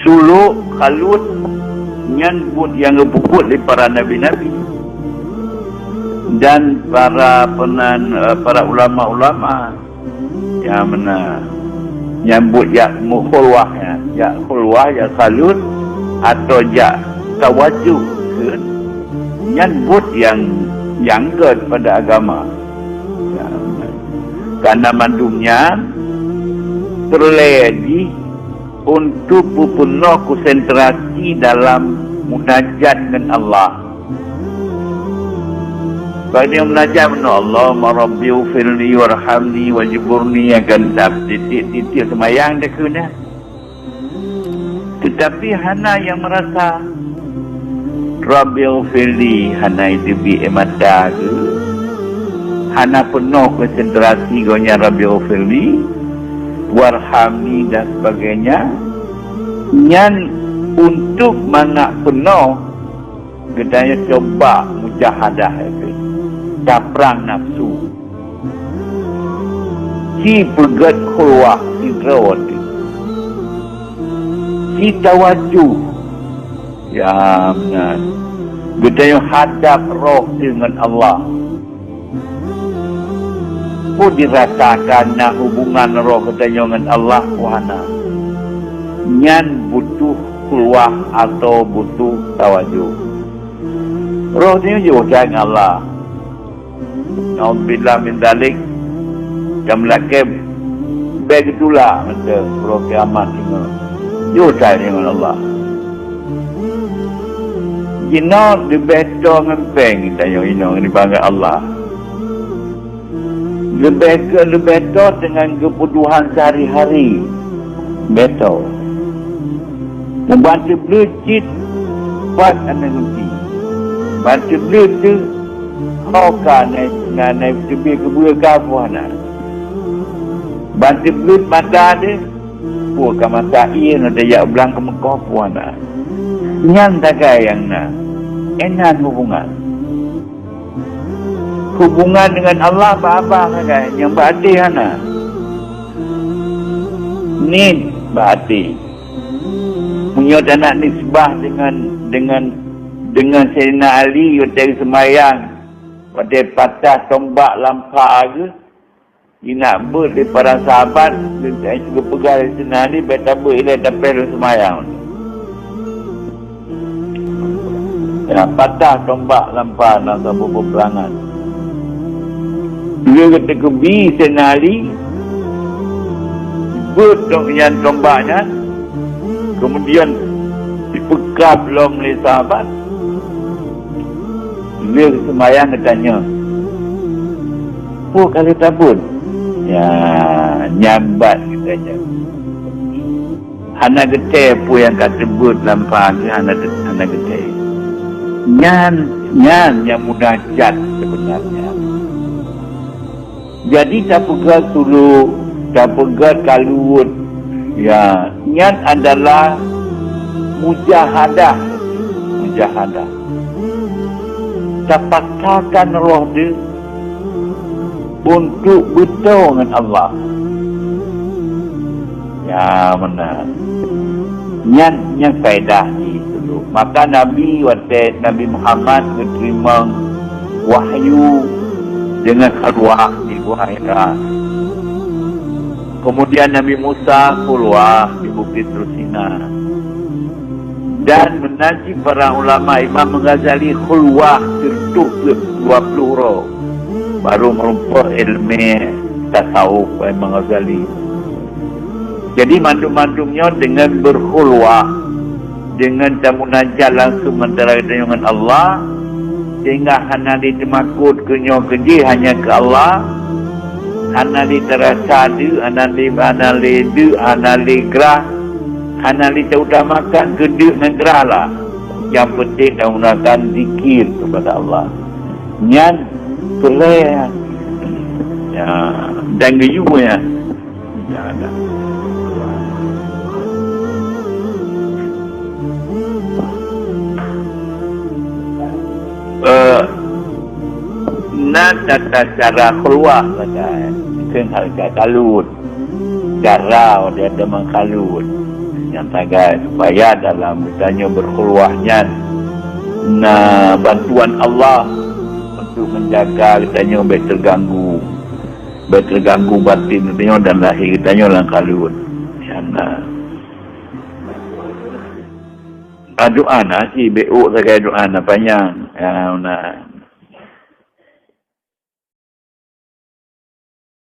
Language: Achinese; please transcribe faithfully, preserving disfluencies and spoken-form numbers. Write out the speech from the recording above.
Sulok, khalut, nyan buet nyang geupeubuet lé para nabi-nabi dan para peunan, eh, para ulama-ulama. Nyang meunan, nyan buet jak meukhulwah nyan, jak khulwah, jak khalut, atau jak tawajuh kheun, nyan buet nyang, nyang gét pada agama. Nyang meunan. Karena mandum nyan peureulée jih untuk peupeunoh konsentrasi dalam munajat ngon Allah. Bak nyoe munajat meunoe, "Allahumma rabbi ufirli warhamni wajburni," akan dap titik-titik seumayang dikeue nyan. Tetapi hana nyang merasa, "Rabbi ufirli," hana iteubiet air mata geuh, hana peunoh konsentrasi gobnyan, "Rabbi ufirli warhamni," dan sebagainya. Nyan untuk mangat peunoh geutanyoe coba mujahadah itu, taprang nafsu. Ci peugét khulwah sidroe teuh. Ci tawajuh. Ya, meunan. Geutanyoe hadab roh teuh ngon Allah. Peue dirasakan na hubungan roh geutanyoe ngon Allah, peue hana? Nyan butuh khulwah atau butuh tawajuh. Roh tanyoe jiôh that ngon Allah. Naudzubillah min dzalik. Nyang meulakée bék geutulak mantong uroe kiamat singoh. Jiôh that ngon Allah. Jinoe leubeh toe ngon péng tanyoe inong nibak Allah. Leubeh keu leubeh toe deungon keubeutuhan sehari-hari. Beutôi. Muban teubleuet cit pat aneuk ruti. Ban teubleuet teuh ho ka na, na, na teubiet keubeue ka peue hana. Ban teubleuet mata teuh peue ka masak ié ngon tajak blang keumeukoh peue hana. Nyan sagai nyang na. Inan hubungan. Hubungan dengan Allah bak babah sagai, nyang bak até hana. Niet bak até. Meunyoe tanak nisbah dengan, dengan, dengan Saidina Ali watée seumayang, watée patah tombak lam pha geuh, Jinak beuet lé para sahabat, geupeugah lé Saidina Ali, "Bèk tabeuet ilèe, tapéh lôn seumayang." Ya, patah tombak lam pha na saboh peupeurangan. Lheueh geuteukeubie Saidina Ali, beuet tom-, nyan tombak nyan, keumudian jipeukab lom lé sahabat. Lheueh seumayang geutanyong, "Peue ka lheueh tabeuet?" Ya, nyambat geutanyong. Hana geutée peue nyang ka teubeuet lam pha geuh, hana, hana geutée. Nyan, nyan nyang munajat seubeunarnya. Jadi, tapeugah suluk, tapeugah kaluet, ya, nyan adalah mujahadah. Mujahadah. Tapaksakan roh teuh untuk beutôi ngon Allah. Ya, meunan. Nyan, nyan faedah jih suluk. Maka Nabi, watée Nabi Muhammad geuteurimong wahyu deungon khalwah di Gua Hira. Keumudian Nabi Musa khalwah di Bukét Tursina. Dan meunan cit para ulama, Imam Ghazali khalwah sireutoh peuet dua ploh uroe, baru meurumpok iéleumé tasawuf Imam Ghazali. Jadi, mandum-mandum nyoe deungon beukhalwah, deungon tamunajat langsung antara geutanyoe ngon Allah, sehingga hana lé teumakot keu nyoe keu jéh, hanya keu Allah, hana lé tarasa deuk, hana lé, hana lé deuk, hana lé grah, hana lé tautamakan keu deuk ngon grah lah. Nyang peunteng tagunakan zikir keupada Allah. Nyan peureulée, ya, dan geuyue, ya. Eh, Na tata cara khulwah sagai, kheun hai ka kalut. Cara dia teuma kalut. Nyang sagai supaya dalam geutanyoe berkhulwah nyan na bantuan Allah untuk menjaga geutanyoe bèk terganggu. Bèk terganggu batin geutanyoe dan lahé geutanyoe lam kalut. Nyan na. Ah, doa na cit, bèk ôk sagai doa na panyang. Ah, na.